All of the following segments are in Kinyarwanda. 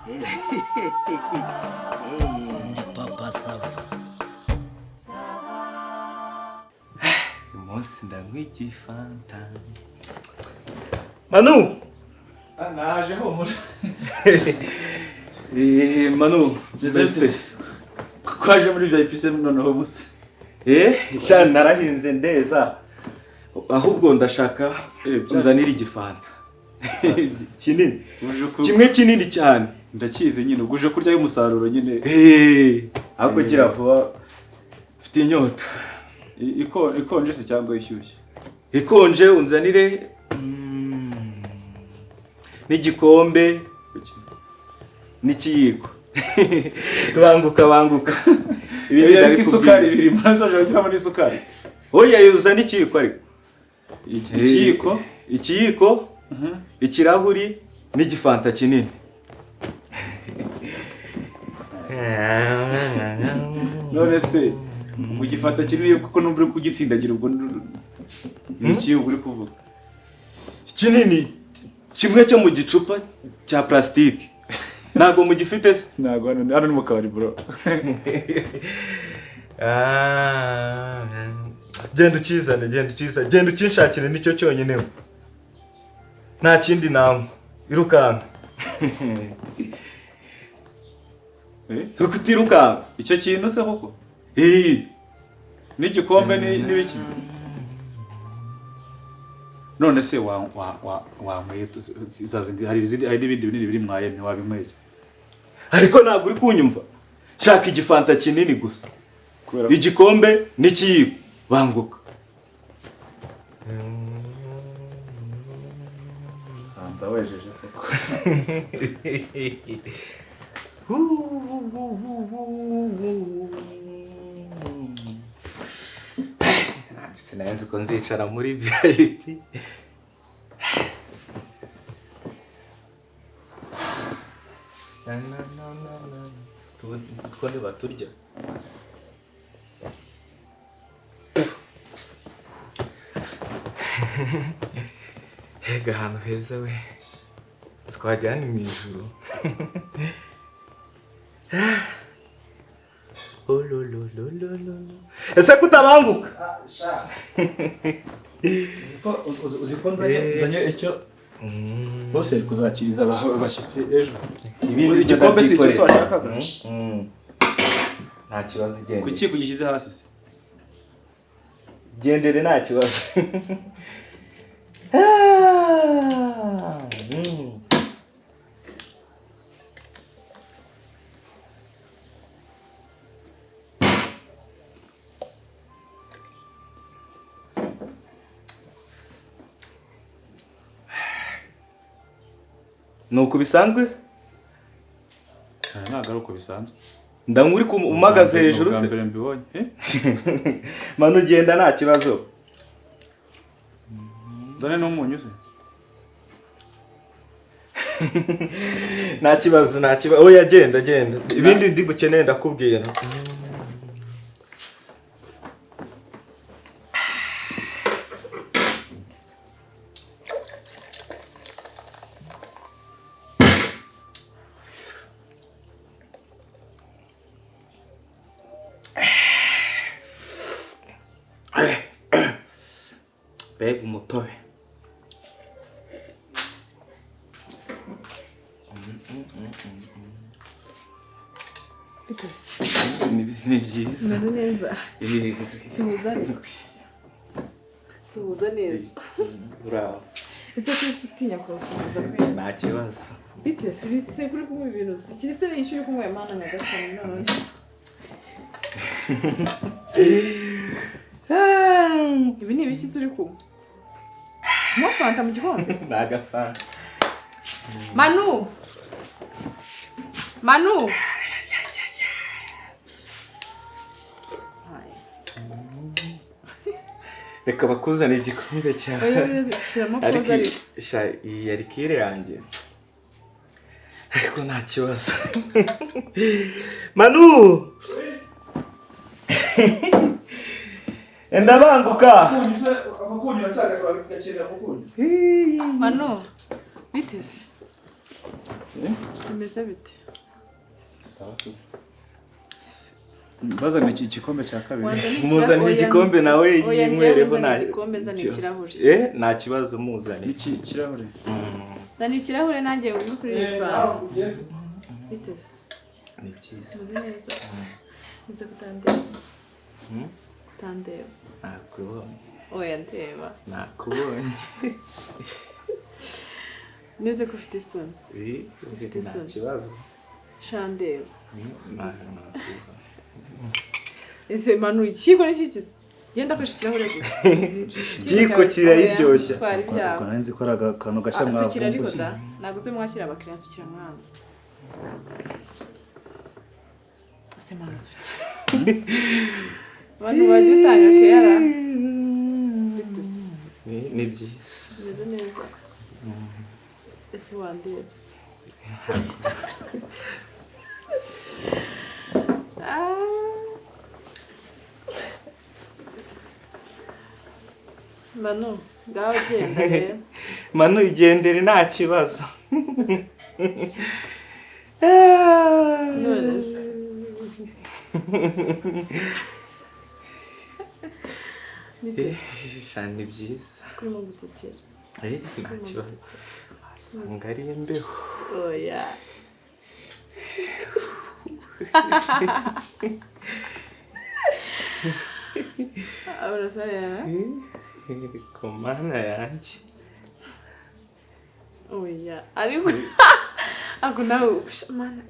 Ndi Papa Sava. Uyu munsi ndanywa igifanta. Manu! Naje humura. Manu, Meze bite? Kwaje muri VIP se noneho musa? Sha narahinze ndeza. Ahubwo ndashaka uzanire igifanta. Kinini. Uje ku Kimwe kinini cyane. Ndakizi nyine, ubwo uje kurya y'umusaruro nyine. Ahubwo gira vuba, mfite inyota. Ikonje se cyangwa ishyushye? Ikonje unzanire n'igikombe n'ikiyiko. Banguka banguka. Ibi ariko isukari biri murazo, je gushyiramo n'isukari. Oya, uzana ikiyiko ariko. Ikiyiko? Ikiyiko, ikirahuri n'igifanta kinini. None se ugifata kinini kuko numva uri kugitsindagira, ubwo ni ikiyiko uri kuvuga? Kinini kimwe cyo mu gicupa cya plastique. Ntago mugifite se? Ntago, hano ni mu kabari bro. Genda ukizane, genda ukizane, genda ukinshakire, nicyo cyonyine. Nta kindi nanywa. Irukanka. Kuko utirukanka. Icyo kintu se koko? N'igikombe n'ibiki? None se wanyweye za zindi, hari izindi, hari n'ibindi binini biri mwaye ntiwabinyweye. Ariko ntabwo uri kunyumva. Shaka igifanta kinini gusa. Kubera Igikombe n'ikiyiko. Banguka. Hanza wejeje koko. Sinari ko nzicara muri VIP. Two ntibaturya. Hega ahantu heza we. Twajya ni mu ijuru. Ese kutabanguka? Uzi ko nzanye icyo bose ari kuzakiriza abashyitsi ejo. Ibindi Igikombe si icyo se washakaga? Nta kibazo, igendere. Kuki kugishyize hasi se? Gendere nta kibazo. Ni uku bisanzwe se? Ntabwo ari uko bisanzwe. Ndanywa uri umagaze hejuru Ubwa se? mbere mbibonye. Manu ugenda nta kibazo. Nzane n'umunyu se? Nta kibazo, nta kibazo. Oya genda genda. Ibindi ndi bukeneye ndakubwira. Mbega umutobe. Ni byiza. Umeze neza. Nsuhuza ariko. Nsuhuza neza. Uraho. Ese kuri gutinya kunsuhuza kubera? Nta kibazo. Bite se bise kuri kunywa ibintu se? Kiri se nishyura uri kunywa Mana nyagasani none. Ibi ni ibiki se uri kunywa? Kunywa fanta mu gikombe? Ni agafanta. Manu! Manu! Reka bakuzanire igikombe cyawe. Oya, shyiramo koza ariko. Sha, iyi yari kire yanjye. Ariko nta kibazo. Manu! Enda banguka. Manu, bite se? Bimeze bite? Sawa tu. Bazana iki igikombe cya kabiri. Muzanire igikombe nawe Oya, njyewe yinywereho. nzana Nta igikombe, nzana ikirahure. Nta kibazo, muzane. Iki kirahure. Nzana ikirahure nanjye unywe kuri iyi fanta. Bite se? Ni byiza. Umeze neza? Nze kutandeba. Kutandeba. Nakubonye. Oya, ndeba. Nakubonye. Neze ko ufite isoni. Ufite Nta isoni. kibazo. Sha, ndeba. Nakubonye. Ese Manu, ikiyiko ni iki? Genda akoresha ikirahure gusa. Ikiyiko kirayiryoshya. Twara Ubwo ibyawe. nari nzi ko ari akantu gashya Ah, nsukira ariko mwavumbuye. da. Ntabwo uze mwakira abakiriya, nsukira mwana. Ese Manu, nsukira. Abantu bajya utanga kera. Bite se? Ni byiza. Umeze neza? Ese wandebye? Ah. Manu, ngaho genda rero. Manu, igendere, nta kibazo. None se. Bite? Sha, ni byiza. Siko urimo gutitira. Nta kibazo, wasanga ari imbeho. Oya. Urasa neza. Ku Mana yanjye! Oya. Ariko ako nawe usha mana.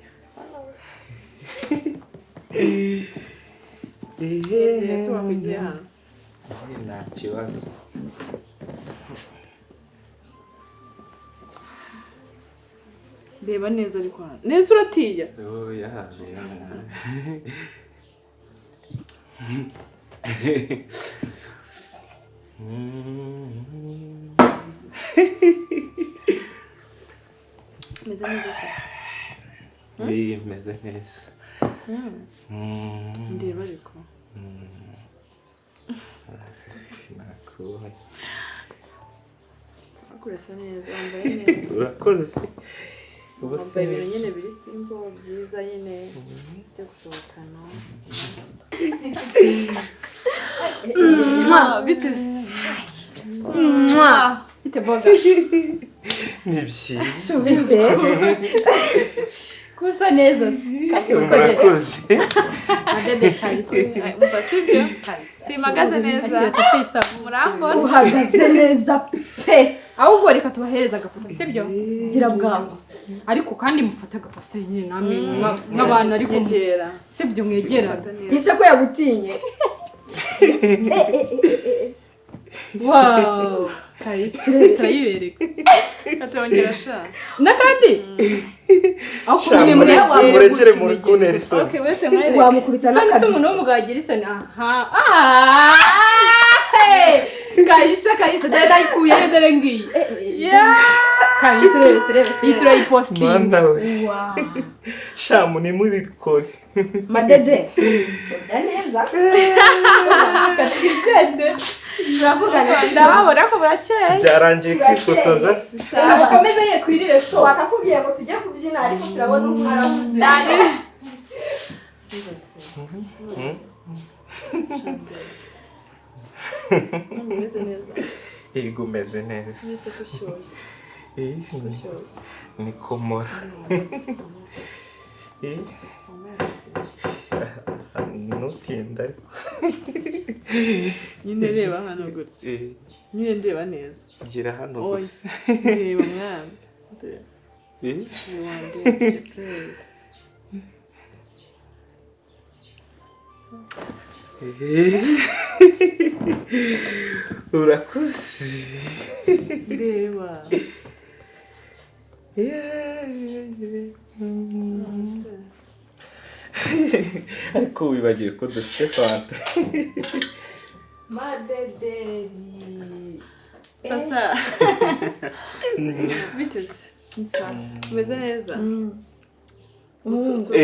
Ese wakwigiye hano? Nta kibazo. Reba neza ariko hano. Neza, uratinya? Oya. Meze neza se? Meze neza. Ndeba ariko. Nakubonye. Ariko urasa neza, wambaye neza. Urakoze. Ubu se Wambaye ibintu nyine biri simple, byiza nyine byo gusohokana. Bite se? Bite boga? Ni byiza. Bite? Kusa neza se. Kandi uko Murakoze. Madede kahise. Umva, sibyo? Simpagaze neza? Akira tufisa. Murambona? Uhagaze neza pe. Ahubwo reka tubahereze agafoto, sibyo? Gira bwangu. Ariko kandi mufate agaposita nyine namwe nk'abantu ariko Nyegera. sibyo, mwegerana. Fata neza. Ese ko yagutinye? Wow, kahise turayibereka. Atongera sha. N'akandi aho Sha, kumwe mwegere murekere gutyo, muri mwegere. kuntera isoni. Okay, uretse mwereke. Wamukubita Isoni si umuntu n'akabisi. w'umugabo agira isoni. Aha, ah, hey! Kahise, kahise, dore ndayikuye, dore ngiyi. Eh, eh, Yeah! Kahise iyi turayipostinga. Mana we! Wow. Sha, nimubikore. Madede, urya neza. Turavugana. Ndababona ko burakeye. Byarangiye kwifotoza se? Dukomeze nyine twirire show. Wakakubwiye ngo tujye kubyina, ariko turabona uko arahuze. Nani? Umeze neza? Yego, umeze neza. Nese ko ushyushye? Ushyushye. Ni komora. Ntutinda ariko. Nyine reba hano gutya. Nyine ndeba neza. Gira hano Oya. gusa. Ndeba mwana. Ndeba. Wandebye, please. Urakoze. Ndeba. Se. Ariko wibagiwe ko dufite fanta. Madederi. Sasa. Bite se? Umeze neza? Usu- Sasa.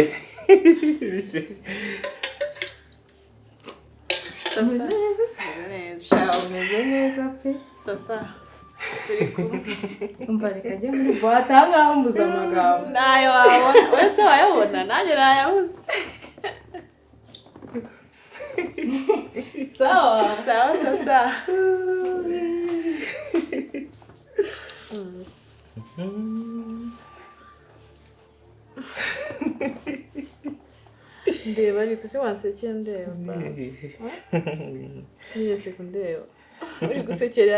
Umeze neza se? Umeze neza. Sha, umeze neza pe. Sasa. Turi kumwe. Umva, reka njye muri boîte aha ngaha, mbuze amagambo. Nayo wabona wese wayabona, nanjye nayabuze. Sawa. Sawa sasa. Ndeba ariko se, wansekeye ndeba basi. Sinigeze kundeba uri gusekera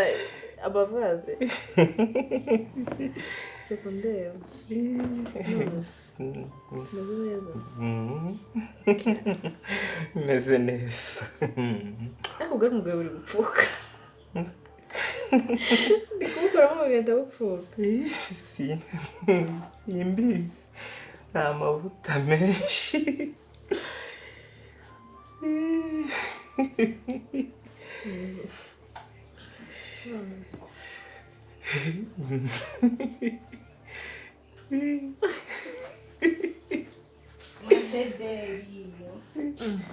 abavaze sekundeba. None se, umeze neza? Meze neza. Ariko ubwo ari umugabo uri gupfuka, ndi kubukoramo bugahita bupfuka. Si simbizi, nta mavuta menshi.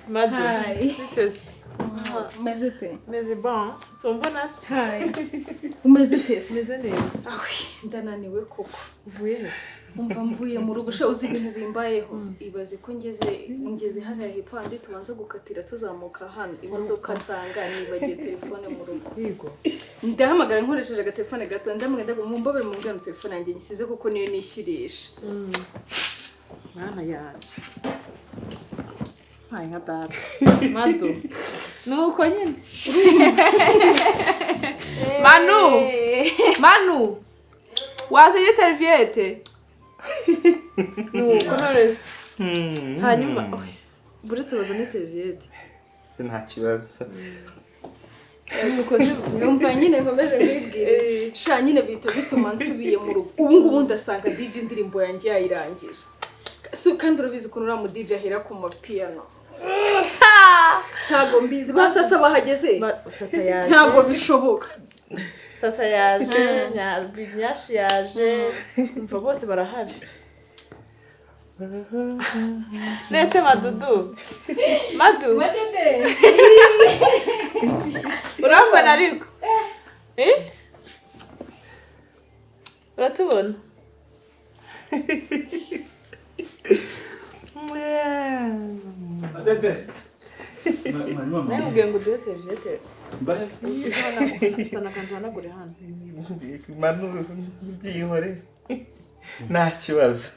Madu. Hi. Biteze. Umeze ute? Meze bon, sumbona se. Hi. Umeze ute se? Meze neza. Awe, ndananiwe koko. Uvuye he? Umva, mvuye mu rugo sha, uzi ibintu bimbayeho? Ibaze ko ngeze hariya hepfo handi tubanza gukatira tuzamuka hano imodoka, nsanga nibagiwe telefone mu rugo. Yego. Ndahamagara nkoresheje agatelefone gato, ndamubwira ngo mumbabare, mubwire ngo telefone yanjye nyisize kuko niyo nishyurisha. Mwana yanjye, mpaye nka data Madu, nuko nyine Manu! Manu, wazanye serviette? Nuko none se hanyuma oy, buretse bazane serviette. Nta kibazo. Nuko se. Yumva nyine nkomeze nkwibwire sha, nyine bihita bituma nsubiye mu rugo ubu ngubu, ndasanga DJ indirimbo yanjye yayirangije. So, kandi urabizi ukuntu uriya mu DJ ahera ku mapiyano, ntabwo mbizi ba sasa bahageze. Sasa yaje. Ntabwo bishoboka. Sasa yaje, Nyashi yaje, umva bose barahari. Nese Madudu, Madu. Madede. Urambona ariko? Eh? Uratubona? Madede. Mwarimu. Nawe ngo uduhe serviette. Mbahe. Sana kandi uhanagure hano. Manu, byihore, nta kibazo.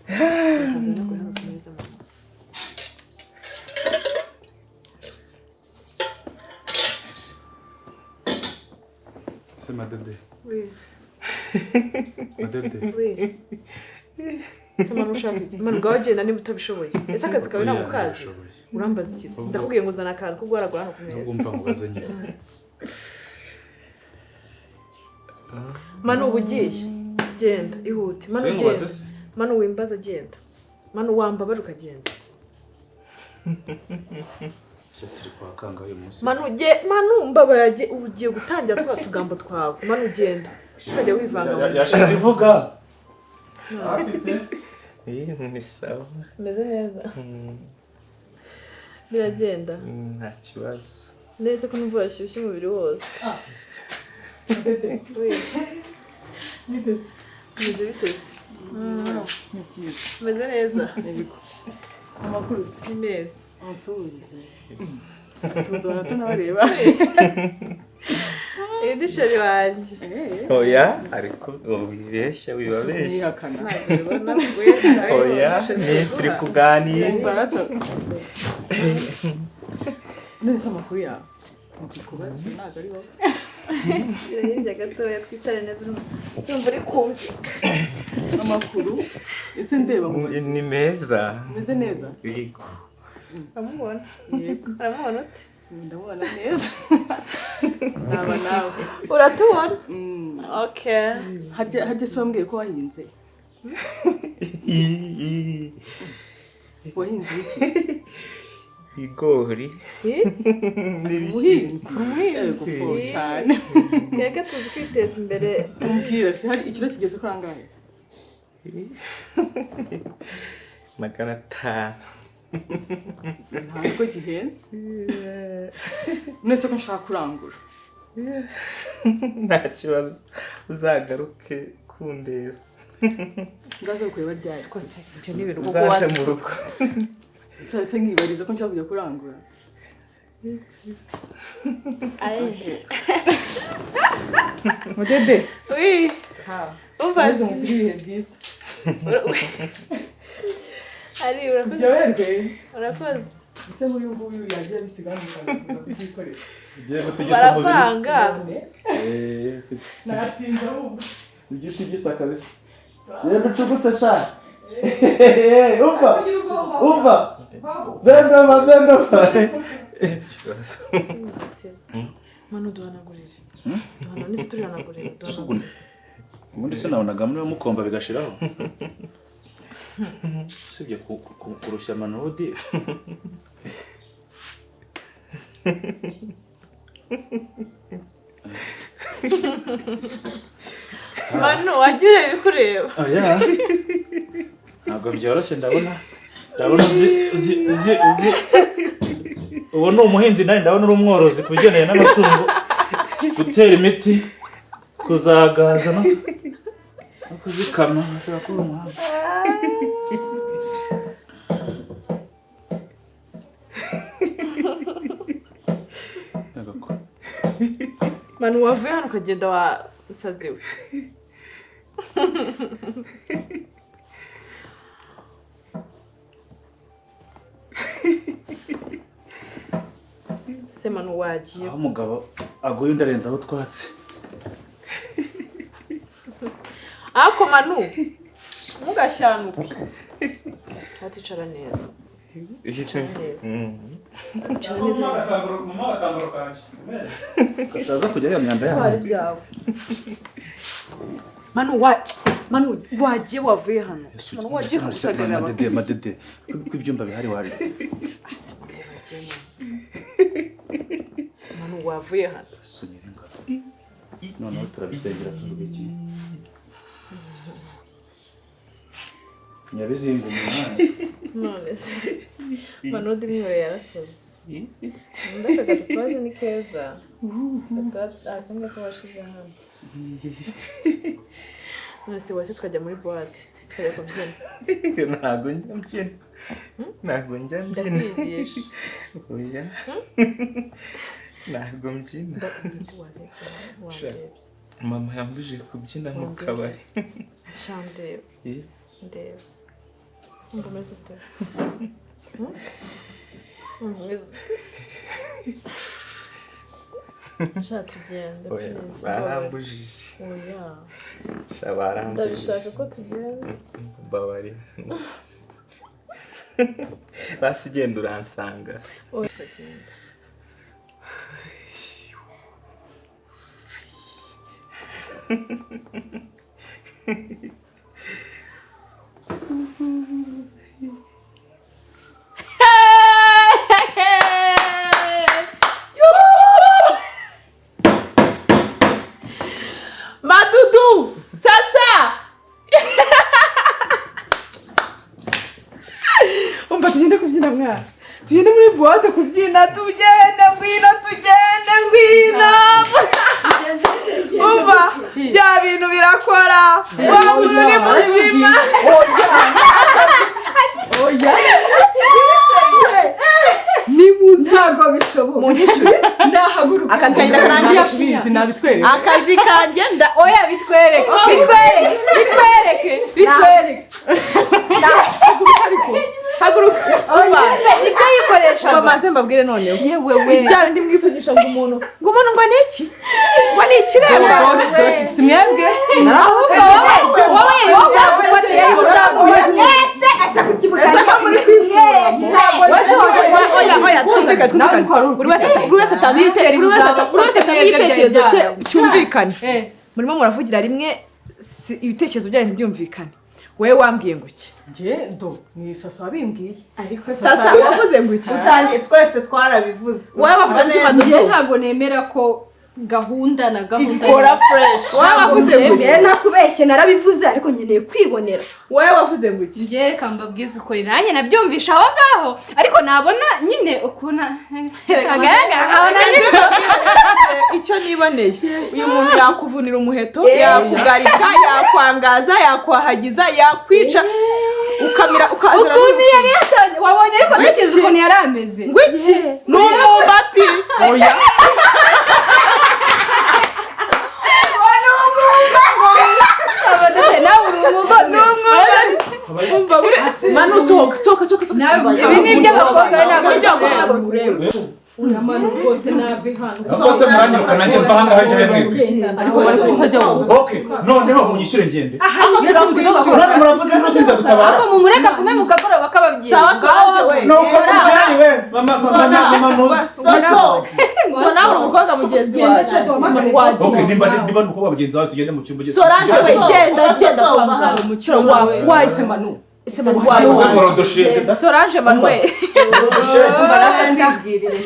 Sana kandi uhanagure hano ku meza, mama. Se Madede. Oui. Madede. Oui. Se Manu, ushaka iki? Manu, ngaho genda niba utabishoboye. Ese akazi kawe ntabwo Oya, ukazi? ndabishoboye. Urambaza iki se? Ndakubwiye ngo uzana akantu ko guharagura hano ku meza. Nubwo mva nkubaze nyine. Manu, uba ugiye. Genda, ihute. Manu, Sinkubaze genda. se? Manu, wimbaza, genda. Manu, wambabara ukagenda. Turi kwa kangahe uyu munsi? Manu, ge Manu, mbabara, ge ubu ugiye gutangira twa tugambo twawe. Manu, genda. Ukajya wivanga mu Yashize ivuga. Ni sawa. Meze neza. Biragenda. Nta kibazo. Neza ko numva washyushye umubiri wose. Oui. Biteze. Meze biteze. Ni byiza. Meze neza. Yego. Amakuru se? Ni meza. Unsuhurize. Asuhuza abantu atanabareba. Iyi ni chéri wanjye. Eh. Oya, ariko wibeshya, wibabeshya. Mwihakana. Oya, ni turi kuganira. Barato. None se amakuru yawe? Ndikubaza ntabwo ari wowe. Hirya gatoya twicare neza, urumva uri kumvika. Amakuru. Ese ndeba ngo Ni meza. umeze neza? Yego. Uramubona? Yego. Uramubona ute? Ndabona neza. Naba nawe. Uratubona? Mm. Okay. Harya se wambwiye ko wahinze? Wahinze iki? Ibigori. Eh? N'ibishyimbo. Ubuhinzi. Umuhinzi. Yego ko cyane. Twebwe tuzi kwiteza imbere. Umbwira se, hari ikiro kigeze kuri angahe? 500. Ntabwo gihenze. None se ko nshaka kurangura. Nta kibazo, uzagaruke kundeba. Ngazo kureba ryari? Rwose ibyo ni ibintu kuko Uzaze mu wasetse. rugo. Se nkibariza ko nshaka kujya kurangura. Aje. Mudede. Oui. Umva. Maze mugire ibihe byiza. Ari urakoze. Byoherwe. Urakoze. Ese nk'uyu nguyu yagiye abisiga hano mukaza kuza kubyikorera? Ugiye gutegesa umubiri. Baravanga. Eh, ufite Natinze ahubwo. igiti gisa kabisa. Yenda ucuguse sha. Umva. Umva. Bend over, bend over. Ikibazo. Manu, duhanagurire. Duhana nise turihanagurire. Duhanagurire. Ubundi se nabonaga muri mukomba bigashiraho. Usibye kurushya Manudi. Manu, wajya ureba ibikureba. Oya. Ntabwo byoroshye, ndabona uzi uzi uzi uzi uwo ni umuhinzi, nawe ndabona uri umworozi ku bigendanye n'amatungo, gutera imiti, kuzagaza no kuzikama, ushobora kuba umuhanga. Yego ko. Manu, wavuye hano ukagenda wa musazi we. Se Manu, wagiye. Aho umugabo aguye undi arenzaho utwatsi. Ariko Manu, ntugashyanuke. Aticara neza. Icara neza. Icara neza. Kataza kujya ya myanda Twari yawe. byawe. Manu, wagiye, wavuye hano. Manu, wagiye kugusagarira. Madede, madede, ko ibyumba bihari wari. Manu, wavuye hano. Sunyira ingabo. Noneho turabisengera tuvuga iki? Nyabizinga umunani. None se Manu, mwihore yarasaze. Undi aka gatatuwaje ni keza. Akamwe ko washize hano. None se wase twajya muri boîte tukajya kubyina. Ntabwo njya mbyina. Ntabwo njya mbyina. Ndakwigisha. Oya. Ntabwo mbyina. Ndakuzi, warebye, warebye. Mama yambujije kubyina mu kabari. Sha, ndeba. Eh? Ndeba. Umva umeze ute? Umva umeze ute? Sha, tugende. Oya, Please. barambujije. Oya. Sha, barambujije. Ndabishaka ko tugenda. Mbabarira. Basi genda uransanga. Oya, tugenda. Madudu! Sasa! Umva, tugende kubyina mwana. Tugende muri boîte kubyina, tugende, ngwino tugende, ngwino. Umva, bya bintu birakora. Wa muntu ni muzima. Oya. Ni muzima. Ntabwo bishoboka. Munyishyure. Ndahaguruka. Akazi kanjye ndakarangiye. Ntabizi, nabitwereke. Akazi kanjye nda Oya, bitwereke, bitwereke, bitwereke, bitwereke. Haguruka ariko. Haguruka. Umva. Nibyo yikoreshaga. Babanze mbabwire noneho. Yewe we. Bya bindi mwivugisha ngo umuntu ngo umuntu ngo ni iki? Ngo ni ikiremba. Si mwebwe. Ahubwo wowe yari buzagufate, yari buzagufate. Mwese ese kuki Ese ko muri kwikura? Oya, oya, twumvikane, twumvikane. Buri wese atanga igitekerezo cye cyumvikane. Murimo muravugira rimwe, ibitekerezo byanyu ntibyumvikane. Wowe wambwiye ngo iki? Njye do ni sasa wabimbwiye. Ariko Sasa wavuze ngo iki? Utangiye, twese twarabivuze. Wowe wavuze ngo iki, njye Madudu? ntabwo nemera ko Gahunda na gahunda. Ikora fresh. Wowe wavuze ngo iki? Njye nakubeshye, narabivuze, ariko nkeneye kwibonera. Wowe wavuze ngo iki? Njye reka mbabwize ukuri, nanjye nabyumvisha aho ngaho, ariko nabona nyine ukuntu agaragara nkabona nyine. Icyo niboneye, uyu muntu yakuvunira umuheto, yakugarika, yakwangaza, yakwahagiza, yakwica, ukamira, ukazana. Ukuntu yari yatangiye wabonye, ariko dukize ukuntu yari ameze. Ngo iki ni umwumbati? Oya. Abadede, nawe uri umugome. Umva bure, manu, sohoka, sohoka, sohoka, sohoka. Ibi ni iby'abakobwa, ntabwo iby'abakobwa, ntabwo bikureba. Uramana rwose, nave hano. Rwose muranyuka, nanjye mva ahangaha njya mwebwe. Ariko bari kutajya wowe. Okay, noneho munyishyure ngende. None muravuze ngo sinza gutabara. Ariko mumureka gume mu kagoroba k'ababyeyi. Sawa, Solange we. Nuko mubyeyi we, mama, mama, mama, ntuzi. Soso, so nawe uri umukobwa mugenzi wawe. Okay, nimba ni umukobwa mugenzi wawe, tugende mu cyumba. Solange we, genda, genda kwa muganga mu cyumba wawe. Wawe Manu. Ese Manu, Uze wawe korodoshenze da. Solange Manuel. Twibwirire.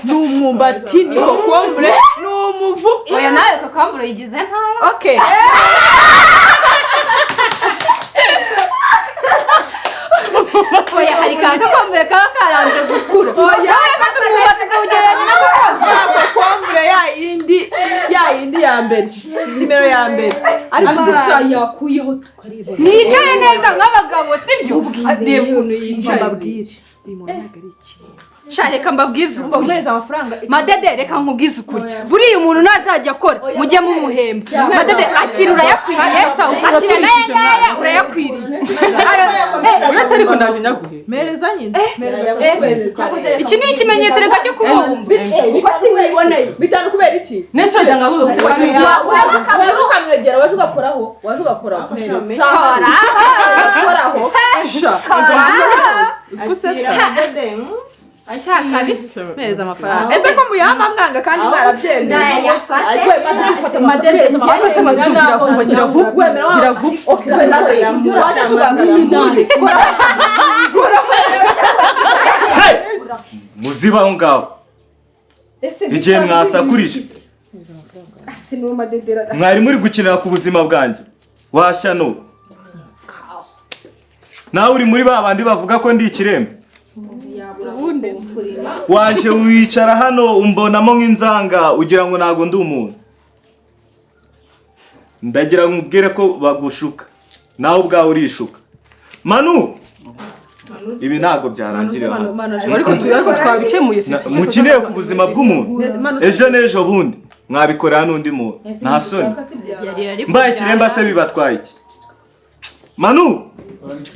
Ni umwumbati, ni kokombure, ni umuvu. Oya, nawe kokombure yigize nkayo. Okay. Oya, hari ka kokombure kaba karanze gukura. Oya. Urafata umwumbati ukawugereranya na kokombure? Ya kokombure, ya yindi, ya yindi ya mbere, nimero ya mbere, ariko Sha, Yakuyeho tukareba. Nicaye neza nk'abagabo, sibyo? Reba ukuntu yicaye. Mbabwire, uyu muntu ntabwo ari ikintu. Sha, reka mbabwize ukuri. Umuhereza amafaranga. Madede, reka nkubwize ukuri, buriya umuntu ntazajya akora, mujye mumuhemba. Madede, akira, urayakwiriye. Akira n'aya ngaya, urayakwiriye. Uretse ariko ndaje nyaguhe. Mereza nyine, mereza. Iki ni ikimenyetso reka cyo kubumba. Kuko siniboneye. 5 kubera iki? Nese wajya nka Waje ukamwegera, waje ugakoraho, waje ugakoraho. Kora. Koraho. Sha, uzi ko usetsa. Sha, kabisa. Mpereza amafaranga. Ese ko muyampa mwanga kandi mwarabyenze? Madede, Ariko se Madede, gira vuba, gira vuba, gira vuba. Waje se ugahagarara. Hey! Muzibe aho ngaho igihe mwasakurije, mwari muri gukinira ku buzima bwanjye. Washyano nawe uri muri ba bandi bavuga ko ndi ikiremba. Waje wicara hano umbonamo nk'inzanga, ugira ngo ntabwo ndi umuntu. Ndagira ngo nkubwire ko bagushuka, nawe ubwawe urishuka. Manu, ibi ntabwo byarangirira hano. Ariko twabikemuye. Mukeneye ku buzima bw'umuntu, ejo n'ejo bundi mwabikorera n'undi muntu. Nta soni? Mbaye ikiremba se bibatwaye iki? Manu.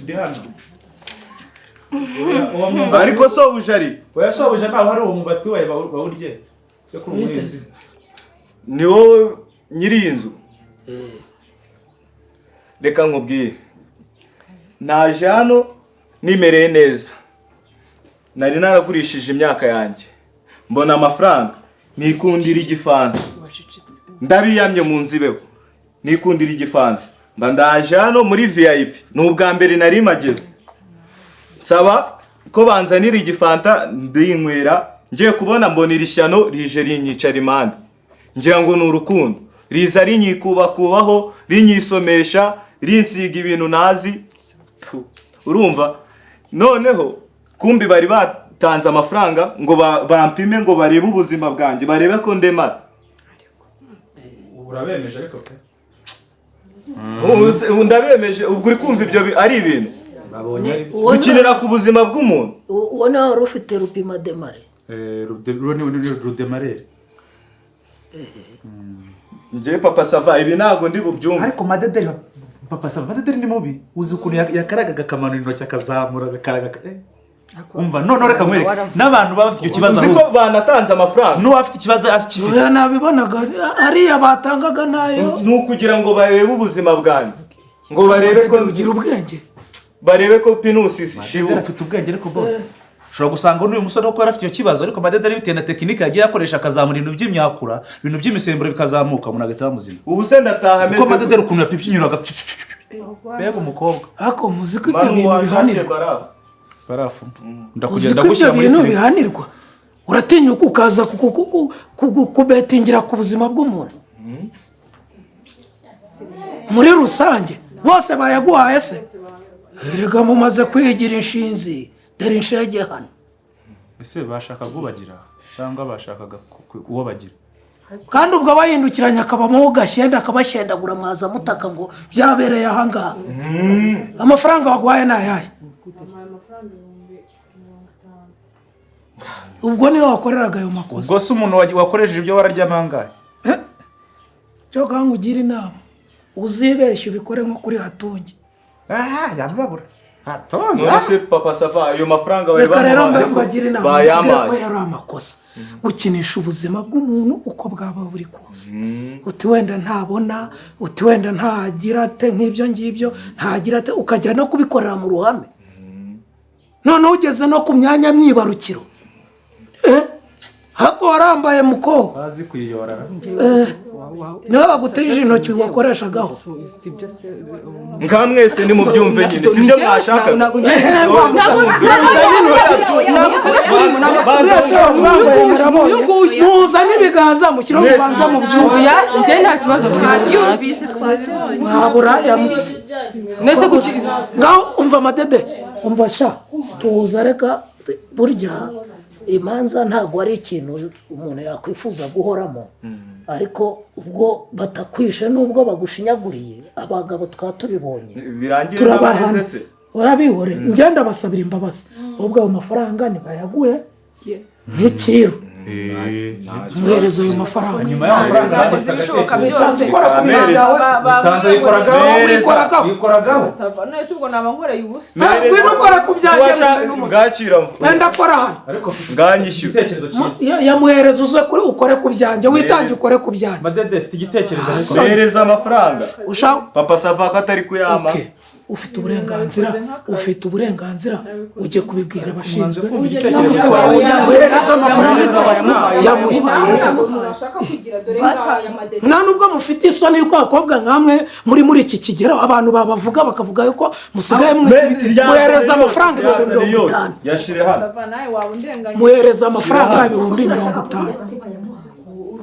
Ndi hano. Uwo mwumbati. Ariko sobuja ari? Oya, shobuja ntaho hari. Uwo mwumbati wawe bawurye. Se kuri umuhinzi. Ni wowe nyiri iyi nzu? Reka nkubwire, naje hano nimereye neza, nari naragurishije imyaka yanjye mbona amafaranga, nikundira igifanta. Ndabiyamye mu nzibeho, nikundira igifanta, mba ndaje hano muri VIP. Ni ubwa mbere nari mageze, nsaba ko banzanira igifanta ndinywera. Ngiye kubona mbona iri shyano rije rinyicara impande, ngira ngo ni urukundo, riza rinyikubakubaho, rinyisomesha, rinsiga ibintu nazi. Puh, urumva noneho kumbi bari batanze amafaranga ngo bampime, ngo barebe ubuzima bwanjye, barebe ko ndemara. Ubu urabemeje ariko pe. Ubu ndabemeje. Ubwo uri kumva ibyo ari ibintu Babonye ari byo. gukinira ku buzima bw'umuntu. Uwo nawe wari ufite rupima demare. Rudemarere. Njye Papa Sava, ibi ntabwo ndi bubyumve. Ariko Madederi, Papa Sava, Madederi ni mubi. Uzi ukuntu yakaragaga akamanura intoki, akazamura, agakaraga, umva noneho reka nkwereke n'abantu baba bafite icyo kibazo. Uzi ko Ahubwo banatanze amafaranga? N'uwaba afite ikibazo akifite. Oya, nabibonaga ariya batangaga nayo. Ni ukugira ngo barebe ubuzima bwanjye, ngo barebe ko ugira ubwenge. Barebe ko pinusi Madederi shibuka. afite ubwenge, ariko bose ushobora gusanga n'uyu musore ko yari afite icyo kibazo, ariko Madederi bitewe na tekinike yagiye akoresha, akazamura ibintu by'imyakura, ibintu by'imisemburo bikazamuka, umuntu agahita aba muzima. Ubu se ndataha Kuko ameze? Madederi ukuntu yapipyinyuraga, mbega umukobwa! Ariko muzi ko ibyo Manu, bintu wanshakire bihanirwa? barafu. Barafu. Uzi Ndakugenda ko ibyo gushyira muri bintu firigo. bihanirwa? Uratinyuka ukaza kubetingira ku buzima bw'umuntu muri rusange bose bayaguhaye se? Erega mumaze kwigira inshinzi, dore inshege hano. Ese bashakaga ubagira cyangwa bashakaga uwo bagira? Kandi ubwo abahindukiranye akabamo gashyenda akabashyendagura, mwaza mutaka ngo byabereye ahangaha. Amafaranga waguhaye ni ayahe? Ubwo niyo wakoreraga ayo makosa. Ubwo se umuntu wakoresheje ibyo wararyama angahe? Cyo kandi ugira inama, uzibeshye ubikore nko kuri Hatungi. Yababura. None se Papa Sava, ayo mafaranga bari Reka rero bamuhaye mbagira inama, mbabwire ko bayamaye. yari amakosa gukinisha ubuzima bw'umuntu uko bwaba buri kose. Uti wenda ntabona, uti wenda ntagira ate nk'ibyo ngibyo, ntagira ate, ukajya no kubikorera mu ruhame. Noneho ugeze no ku myanya myibarukiro. Hako warambaye muko. Bazi kuyiyora. Niwe baguteje intoki wakoreshagaho. Nka mwese ni mubyumve nyine, sibyo mwashakaga. Muzane ibiganza mushyiraho urubanza mu byumba. Oya, njye nta kibazo. Mwabura ya Nese kuki ngaho umva Madede, umva sha tuza reka, burya imanza ntabwo ari ikintu umuntu yakwifuza guhoramo, ariko ubwo batakwishe nubwo bagushinyaguriye, abagabo twaba tubibonye Birangire turabahana. n'abaheze se. Urabihore, ngenda basabira imbabazi, ubwo ayo mafaranga ntibayaguhe nk'iciro. Muhereza ayo mafaranga. Nyuma y'amafaranga Bakoze ibishoboka byose. Witanze ukora ku bintu byawe se? Witanze wikoragaho. Wikoragaho. Wikoragaho. Sava, none se ubwo naba nkoreye ubusa? Ngwino ukora ku byanjye mbe n'umuti. Bwakira. Wenda akora hano. Ariko mfite Nganyishyura. igitekerezo cyiza. Yamuhereza uze kuri ukore ku byanjye, witange ukore ku byanjye. Madede mfite igitekerezo ariko. Mpereza amafaranga. Ushaka Papa Sava ko atari kuyama. Okay. Ufite uburenganzira, ufite uburenganzira ujye kubibwira abashinzwe. Kumva igitekerezo cyawe. Muhereza amafaranga yamuhe. Umuntu ashaka kwigira dore ngaha ya Madede. Nta nubwo mufite isoni yuko abakobwa nkamwe muri iki kigero abantu babavuga bakavuga yuko musigaye muhereza amafaranga 50,000. Yashire hano. Sava, nawe waba undenganya. Muhereza amafaranga 50,000.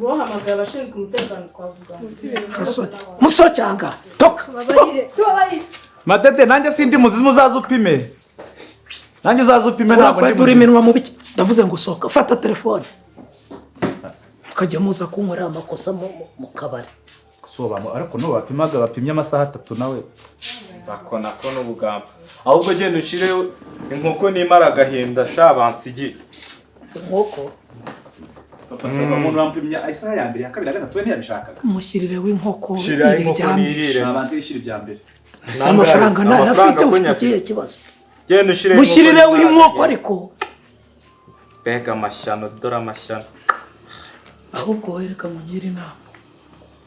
Uhamagara abashinzwe umutekano twavugana. Musocyanga toka. Madede nanjye sindi muzimu, uzaze upime. Nanjye uzaze upime, ntabwo ndi Urakwedura muzimu. iminwa mu biki? Ndavuze ngo sohoka, fata telefone. Mukajya muza kunkorera amakosa mu kabari. Soba, ariko n'ubu bapimaga bapimye amasaha 3 nawe. Nzakona ko n'ubugamba. Ahubwo genda ushire inkoko nimara agahinda sha bansigiye. Inkoko Papa Sava, umuntu bampimye isaha ya mbere, ya kabiri, ya gatatu we ntiyabishakaga. Mushyirire w'inkoko Shira inkoko ibiryamye. nirire. Nabanze yishyira ibya mbere. Ese amafaranga ntayo afite, ufite ikihe kibazo? Genda ushire inkoko Mushyirire nimara w'inkoko agahinda. ariko. Mbega amashyano, dore amashyano. Ahubwo wereka mugire inama,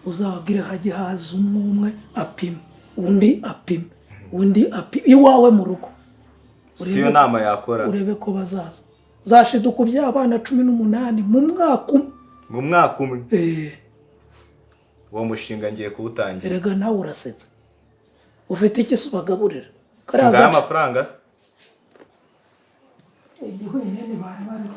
uzababwire hajye haza umwe umwe apime, undi apime, undi apime iwawe mu rugo. Iyo nama yakora. Urebe ko bazaza. Zashiduka by'abana 18 mu mwaka umwe. Mu mwaka umwe. Uwo mushinga ngiye kuwutangira. Erega nawe urasetsa. Ufite iki se ubagaburira? Singaye amafaranga se? Igihwinini bari bariho.